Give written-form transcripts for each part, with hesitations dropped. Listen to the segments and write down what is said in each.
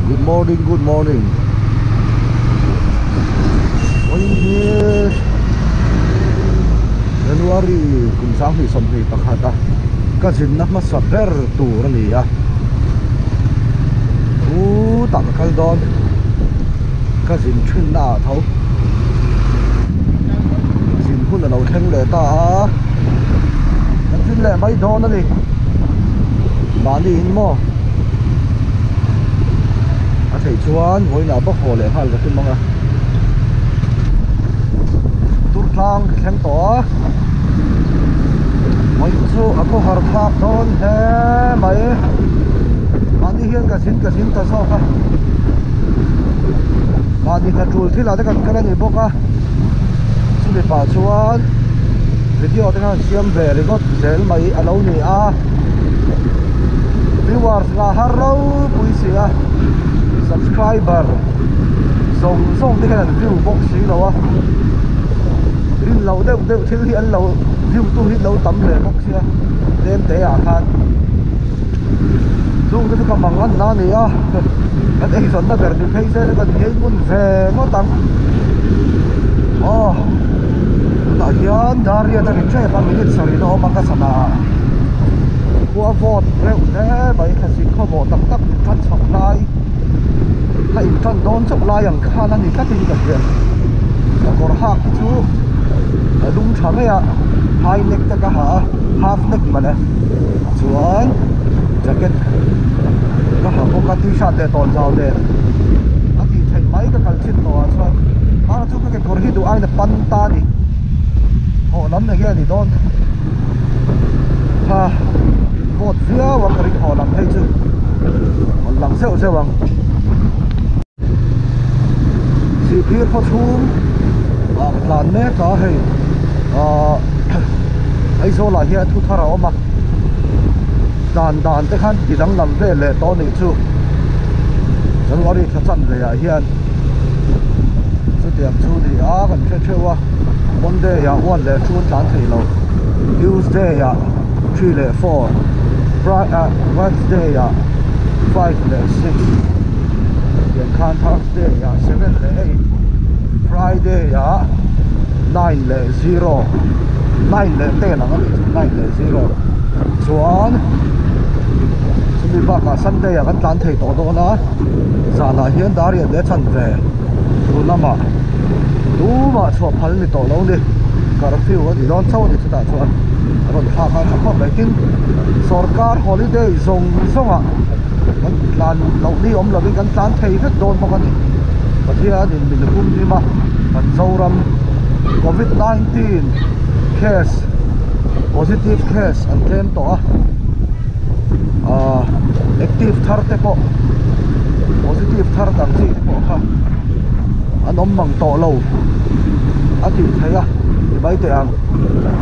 Good morning good morning Vawiin hi January kum 2021 a ka zinna hmasa ber tur a ni a chutah ka kal dawn ka zin thinna ah tho zin hun a lo thleng leh ta a kan zin leh mai dawn a ni mahni in maw a theih chuan vawiinah bawk haw leh nghal ka tum ang a tur tlang ka thleng tawh a vawiin chu a khawhar thlak dawn hle mai mahni hian ka zin ka zin ta zawk a mahni hna tul thil ah te kan kal a ni bawk a chumi pah chuan video te khan siam ve ringawt zel mai a lo ni a viewers lah har ropui si a subscriber zawng zawng te hian an view bawk si lo a rin loh deuh deuh thil hi an lo view tu hi lo tam hle bawk sia tlem te ah khan chung te chu ka mang an na a ni a kan eizawnna ber ni phei se kan nghei ngun ve ngawt ang aw tunah hian dar riat a ri tep a minute sarih na awm a ka sana ah khua vawt reuh hle mai thlasik khawvawh tak tak in tan chhoh lai la in tan dawn chauh lai ang khan a ni tlatin ka hria ka kawr hak hi chu a lum tha mai a high neck te ka ha a half neck mawle chuan jacket ka ha bawk a t-shirt leh tawnzau nen a tih theih mai ka kal chin tawh ah chuan mahse chu ka kekawr hi duh aiin a pan ta a ni thawh lam eng nge a ni dawn kha vawt viau ang ka ring thawh lam phei chu rawn lang zeuh zeuh ang. Sihphir khaw chhung ah ka tlan mek a hei ahh Aizawl ah hian thu thar a awm a dan dan te khan ti danglam vel leh tawh anih chu January thla chan ve ah hian chutiang chu ni a kan hre theuh a Monday ah one leh two an tlan thei lo Tuesday ah three leh four Wednesday ah 5 leh 6 tiang khan Thursday ah 7 leh 8 Friday ah 9 leh 0 9 leh 10 ang a nih chu 9 leh 0 chuan chumi bakah Sunday ah kan tlan thei tawh dawn a zanah hian dar riat leh chan ve tun lamah tumah chhuah phal ni tawh lo ni curfew a ni dawn chauh a ni chutah chuan a rawn thlak a tha khawp mai tin sorkar holiday zawng zawng ah kan tlan loh ni awm lovin kan tlan thei vek dawn bawk a ni Pathian in min hum hlim a kan Zoram covid 19 case positive case an tlem tawh a ahh active thar te pawh positive thar dang chi te pawh kha an awm mang tawh lo a tih theih a ti mai teh ang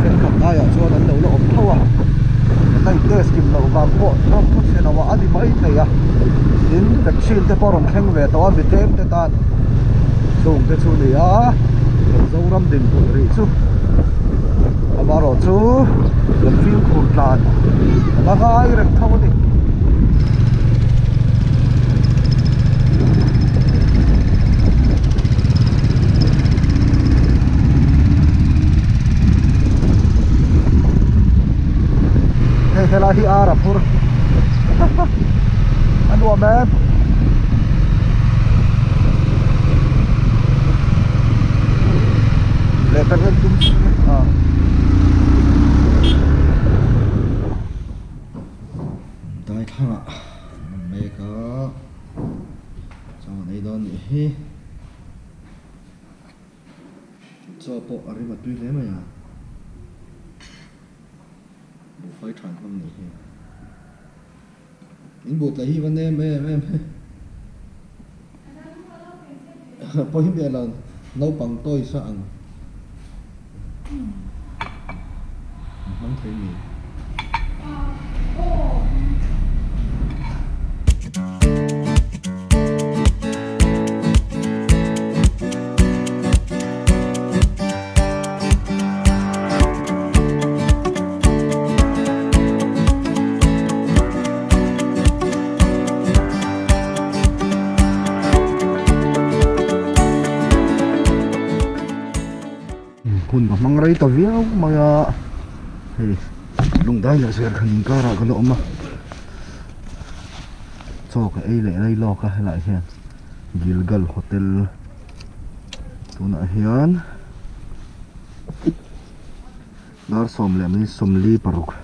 thenkhat laiah chuan an lo la awm tho a kan la in test kim loh vang pawh rawng thu chhe lo ah a ni mai thei a tin vaccine te pawh a rawn thleng ve tawh a mi tlem te tan chung te chu ni a kan Zoram dinhmun rih chu amaherawh chu kan fimkhur tlan a la ngai reng tho a ni. Hei helai hi ar a phur a nuam em leh pek en tum a Daithlang ah an awm mek a chaw an ei dawn nih hi. Chaw pawh a rim a tui hle mai a, buhfai than hmang nih hi. In buh tlai hi va nem em em he. Pawh hi miah lo naupang toys a ang. Hmang thei mi. hmang rei ta viau mai a hei lungdai leh serkhan inkarah ka la awm a chaw ka ei leh rei lawk a helaiah hian Gilgal hotel tunah hian dar 10 leh minute 46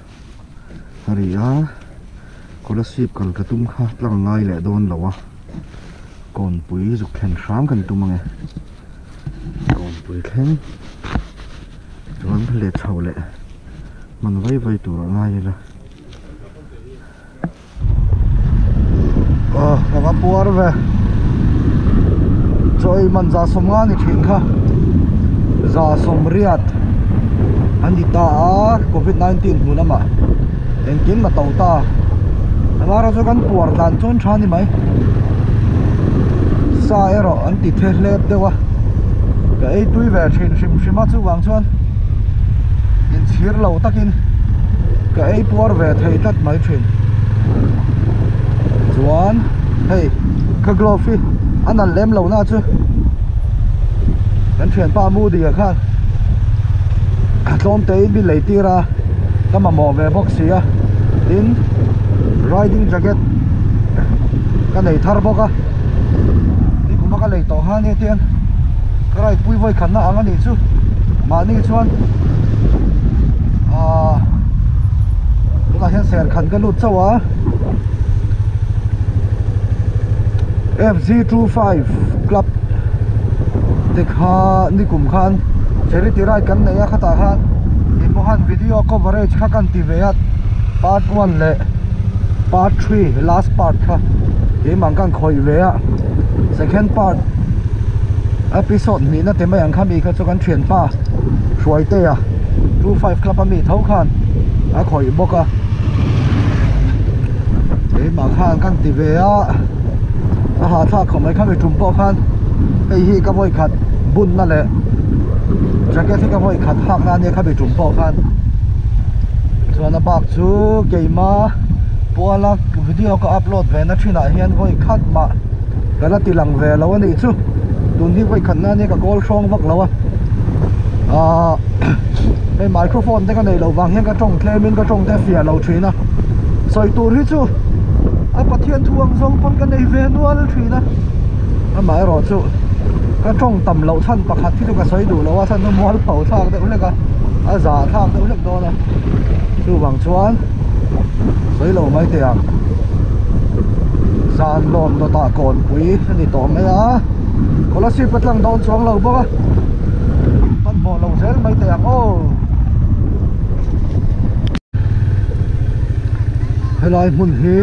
a ri a Kolasib kal ka tum kha tlang ngai leh dawn lo a kawnpui zuk thlen hram kan tum ange kawnpui thleng chuan let chho leh hman vai vai tur a ngai ila. Aw ka va puar ve chaw ei man za sawmnga ni thin kha za sawmriat an ti ta a covid 19 hmu lamah engkim a to ta amaherawhchu kan puar tlan chuan tha ni mai sa erawh an ti the hlep deuh a ka ei tui ve thin hrim hrim a chuvang chuan inchhir lo takin ka ei puar ve thei tlat mai thin chuan hei ka glove hi a nalh lem lo na chu kan thianpa Moody ah khan tlawm te in min lei tir a ka mamawh ve bawk si a tin riding jacket ka nei thar bawk a nikum a ka lei tawh kha ania tiang ka ride pui vawi khatna ang a nih chu mahni chuan ahh tunah hian serkhan ka lut chauh a F_G25 club te kha nikum khan charity ride kan nei a khatah khan ih pawh khan video coverage kha kan ti ve a part 1 leh part 3 last part kha keimah kan khawih ve a second part episode hnihna te mai ang kha mi kha chu kan thianpa Hruaitea 25 club a mi tho khan a khawih bawk a keimah khan kan ti ve a a hahthlak khawp mai kha mi tum pawh khan hei hi ka vawi khat bunna leh jacket hi ka vawi khat hak na ania kha mi tum pawh khan chuan a bak chu keima puala video ka upload ve na thinah hian vawi khat mah ka la ti lang ve lo a nih chu tun hi vawi khat na ania ka kawl hrawng vak lo a ahh hei microphone te ka neih loh vang hian ka tawng tlem in ka tawng te fiah lo thin a sawi tur hi chu a Pathian thu ang zawng pawn ka nei ve nual thin a amaherawh chu ka tawng tam loh chhan pakhat hi chu ka sawi duh lo a chhan chu mualpho thlak deuh hlek a a zah thlak deuh hlek dawn a chuvang chuan sawi lo mai teh ang zan lawm dawtah kawnpui a ni tawh mai a scholarship a tlang dawn chuang lo bawk a hmanhmawh lo zel mai teh ang aw helai hmun hi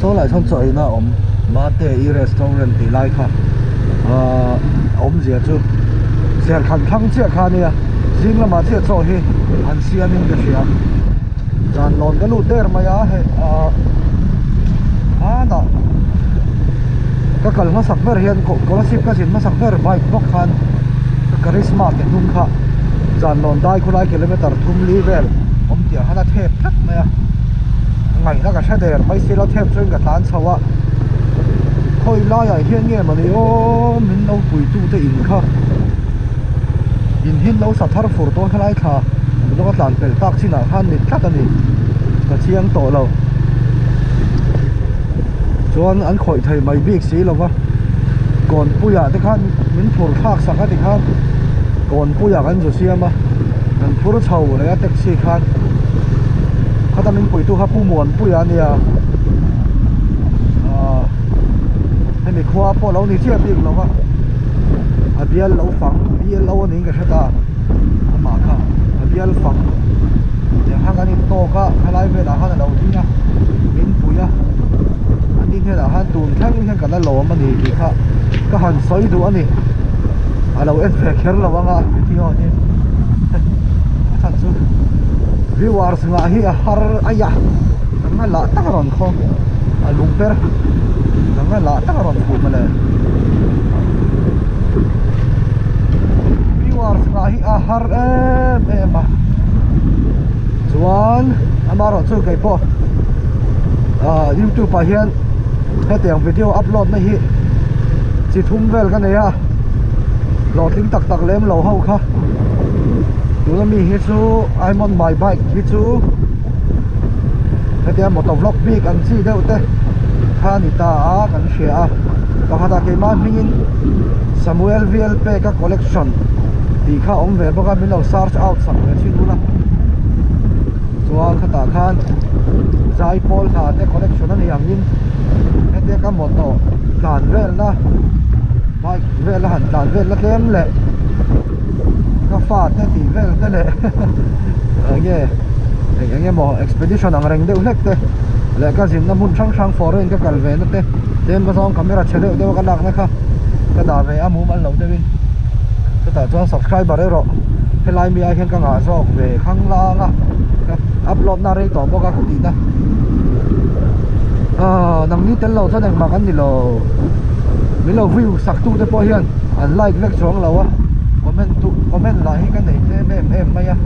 saw lai sawn chaw eina a awm mate e restaurant tih lai kha ahh a awmzia chu serkhan thlang chiah kha ania zing lamah chiah chaw hi an siam in ka hria zan lawn ka lut der mai a hei ahh hmanah ka kal hmasak ber hian scholarship ka zin hmasak ber bike bawk khan ka karizma ke hnung kha zan lawn dai khulai kilometer thum li vel awm tih ah khan a thep tlat mai a ngaihna ka hre der mai silo thep chuan ka tlan chho a khawi laiah hian nge mawni aw min lo puitu te in kha in hi an lo sa thar fur dawn kha lai thla lawk a tlan pelh tak chinah khan ni tlat a ni ka chiang tawh lo chuan an khawih thei mai bik si lo va kawnpuiah te khan min phur thlak sak a ti khan kawnpuiah kan zu siam a kan phur chho leh a taxi khan khata min puitu kha pu Muanpuia a nia aaa hemi khua pawh lo ni chiah bik lo va a bial lo fang bial lo a niin ka hre ta amah kha a bial fang tiang khan kan intawk a helai velah khan a lo ding a min pui a a ni hnenah khan tun thleng hian ka la lawm a ni tih kha ka han sawi duh a ni a lo en ve kher lo ang a video hi a chhan chu viewers ngah hi a har aia ka nga lah tak a rawn khawng a lung ber ka nga lah tak a rawn fuh mawle. Viewers ngah hi a har em em a chuan amaherawh chu kei pawh ah youtube ah hian hetiang video upload na hi chi thum vel ka nei a. Hlawhtling tak tak lem lo ho kha tuna mi hi chu I'm on my bike hi chu hetia motor vlog bik ang chi deuh te kha ni ta a kan hria a pakhatah keimah hmingin Samuel V_L peka collection tih kha awm ve bawk a min lo search out sak ve thin ula chuan khatah khan zaipawl hla te collection a ni angin hetia ka motor tlan velna bike vel a han tlan vel na tlem leh ka fa te tih vel te leh enge eng eng emaw expedition ang reng deuh hlek te leh ka zinna hmun hrang hrang foreign ka kal ve na te tlem ka zawng camera chhe deuh deuh a ka lak na kha ka dah ve a mumal lo deuhin chutah chuan subscriber erawh helai mi ah hian ka ngah zawk ve khang lang a ka upload na rei tawh bawk a ka tih na ah nangni tel lo chuan engmah kan ni lo min lo view sak tu te pawh hian an like vek chuang lo a comment tu comment lah hi ka nei tlem em em mai a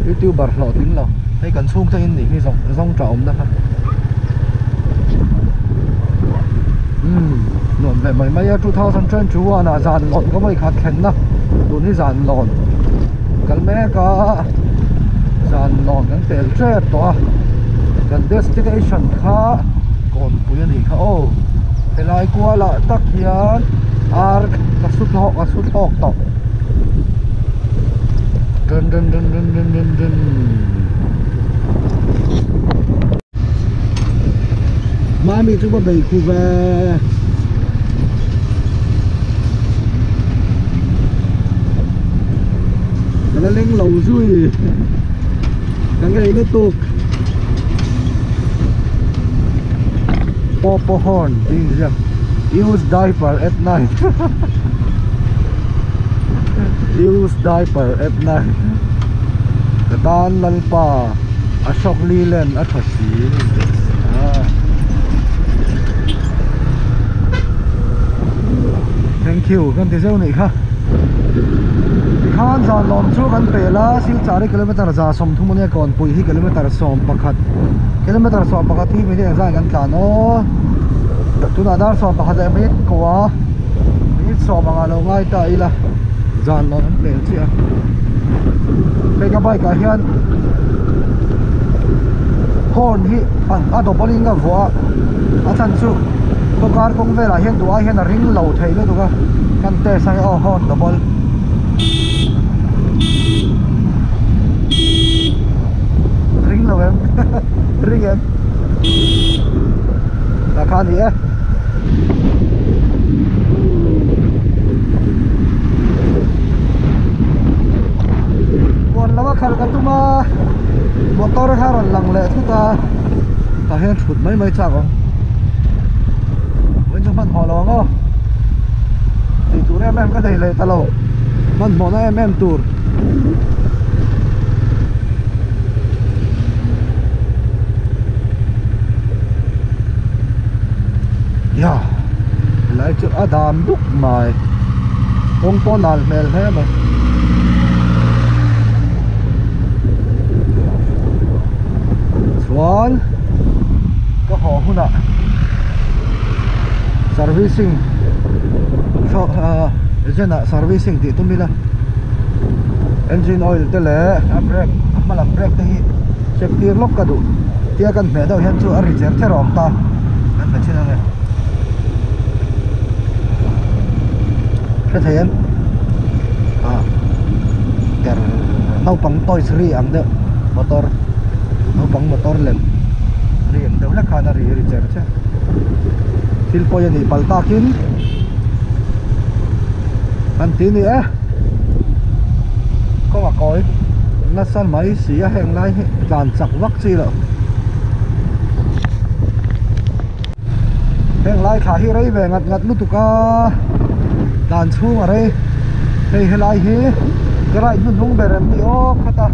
youtuber hlawhtling lo hei kan chhungte in nih hi zawng zawng tah awm na kha umm nuam ve mai mai a 2021 ah zan lawn ka vawi khat thlen na tun hi zan lawn kal mek a zan lawn kan pel tep tawh a kan destination kha kawnpui a nih kha aw helai kualah tak hian ar ka su thlawk a su thlawk tawh dun dun dun dun dun dun dun Mami chu va bei khu ve Ka la leng lo zui Ka ngei lutuk Popo horn tih inziak Use diaper at night Use diaper at night Ka tan Lalpa Ashok Leyland a tha si Thank you kan ti zeuh nih kha Tikhan zan lawm chu kan pel a Silchar hi kilometer za 30 ania Kawnpui hi kilometer 11 kilometer 11 hi minute engzah kan tlan aw tunah dar 11 leh minute kua minute 10 anga lo ngai ta ila zan lawm an pel chiah a hei ka bike ah hian horn hi a double in ka vuah a a chhan chu khawkar kawng velah hian duh ai hian a ring lo thei lutuk a kan test a aw horn double ring lo em ring em tah kha a ni e. Huan lama khalh ka tum a motor kha a rawn lang leh thut a tah hian thut mai mai chak ang vawiin chu hmanhmawh lo ang aw tih tur em em ka nei leh ta lo hmanhmawh na em em tur. Ya helai chu a dam duk mai kawng pawh nal hmel hle mai chuan ka haw hunah servicing agent ah servicing tih tum ila engine oil te leh a brake a hma lam brake te hi check tir lawk ka duh tia kan hmeh deuh hian chu a ri cher cher a awm ta kan hmu thin ange hre thei em ah ter naupang toys ri ang deuh motor naupang motor lem ri ang deuh hlek khan a ri ri cher cher thil pawi a nih palh takin an ti ni e kawng a kawi nasa mai si a heng lai hi tlan chak vak chi loh heng lai thla hi rei ve ngat ngat lutuk a tlan chhung a rei hei helai hi ka ride hnu hnung ber em ni aw khata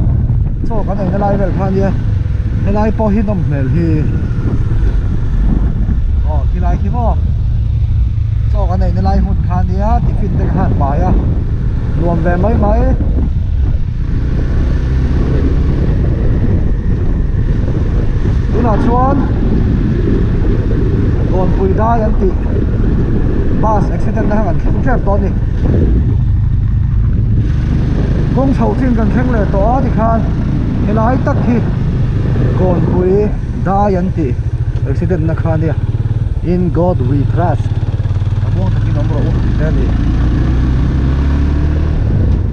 chaw kan eina lai vel kha ania helai pawh hi nawm hmel hi aw khilai khi maw chaw kan eina lai hmun kha ania tiffin te kha han pai a nuam ve mai mai. Tunah chuan Kawnpui dai an tih bus accident na kha kan thleng tep tawh a ni. Kawng chho chin kan thleng leh tawh a tikhan helai tak hi Kawnpui dai an tih accident na kha ania In God we trust a muang takin awm rawh u tih a ni.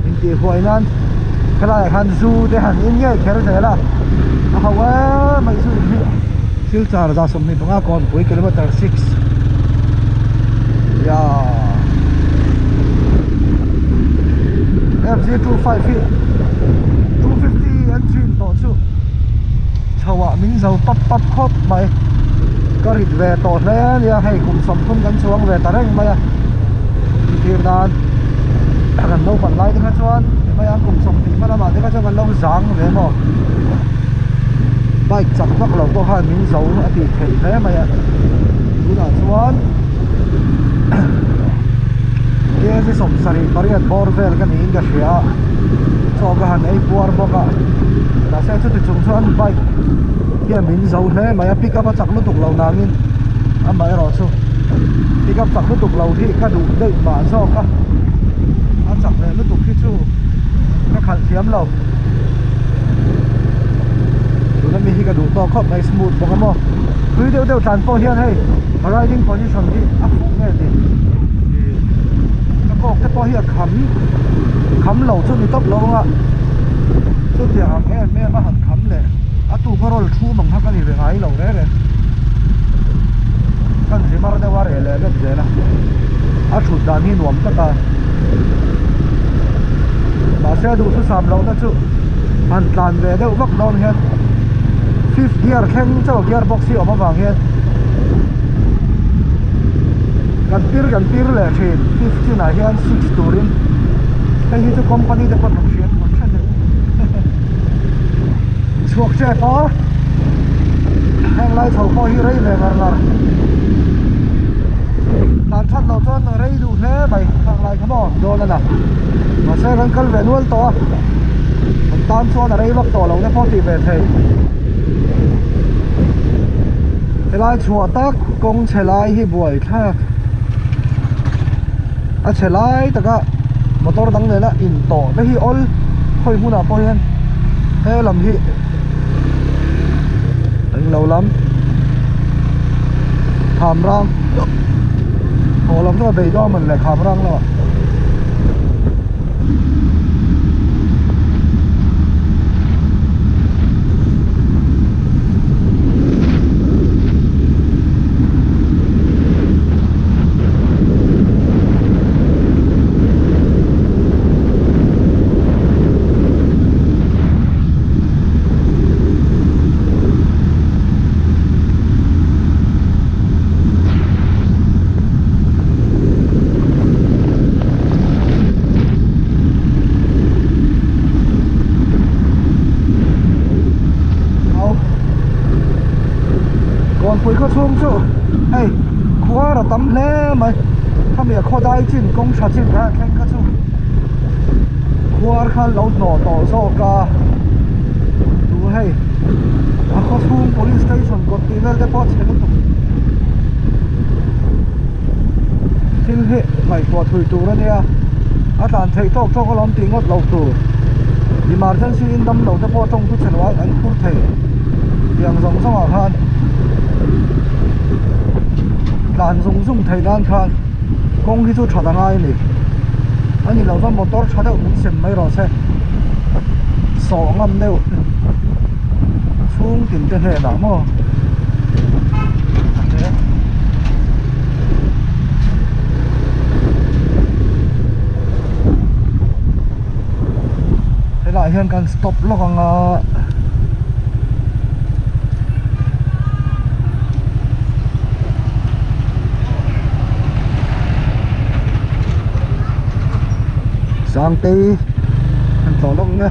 Intihhuai nan helaiah khan zu te han in ngei kher zel a a ho em mai zu in hi. Silchar 25 Kawnpui kilometer 6 ya FZ25 hi 250 engine tawh chu chhoah min zo pap pap khawp mai ka rit ve tawh hle ania hei kum 30 kan chuang ve ta reng mai a entir nan kan naupang lai te kha chuan hmai a kum 20 hma lamah te kha chuan kan lo zang ve maw bike chak vak lo pawh khan min zo a tih theih hle mai a tunah chuan kg 78 bawr vel ka niin ka hria a chaw ka han ei puar bawk a mahse chuti chung chuan bike hian min zo hle mai a pick up a chak lutuk lo nangin amaherawh chu pick up chak lutuk lo hi ka duh daih mah zawk a a chak leh lutuk hi chu ka khalh thiam lo tuna mi hi ka duh tawk khawp mai smooth bawk a maw tui deuh deuh tlan pawh hian hei riding position hi a fuh nge ni ih ka kawk te pawh hi a kham kham lo chu ni tawp lo anga chutiang ang em em a han kham leh a tuk a rawl thu mang kha ka ni ve ngai lo reng reng kan zimar deuh a reh leh vek zel a a thut dan hi nuam tak a mahse a duhthusam lohna chu han tlan ve deuh vak dawn hian fifth gear thleng chauh gear box hi awm avang hian kan tir kan tir leh thin fifth chinah hian six turin hei hi chu company te pawn rawn hria rawn hre deuh chhuak tep a heng lai chho pawh hi rei ve ngar ngar tlan that loh chuan rei duh hle mai khang lai kha maw dawn a na mahse kan kal ve nual tawh a kan tan chuan a rei vak tawh lo te pawh tih ve thei helai chhuah tak kawng chhe lai hi buai thlak a chhe lai taka motor dang nena in tawh te hi awl khawi hmunah pawh hian he lam hi englo lam kham rang haw lam chu a bei dawn mawn le kham rang lamah. Kawnpui khaw chhung chu hei khuar a tam hle mai khami a khawdai chin kawng tha chin kha thleng kha chu khuar khan lo hnawh tawh zawk a tu hei a khaw chhung police station kawt tih vel te pawh a chhe lutuk thil hi ngaihtuah thui tur a nia a tlan theih tawk tawk alawm tih ngawt lo tur emergency in dam lo te pawh tawng chu chhe lo a an phur thei tiang zawng zawng ah khan tlan zung zung theih nan khan kawng hi chu that a ngai a ni a ni lo chuan motor tha deuh min sem mai rawh se sawh ngam deuh chhung tin te hnenah maw helaiah hian kan stop lawk ang a. Sangtei an tlawh lawk ang e.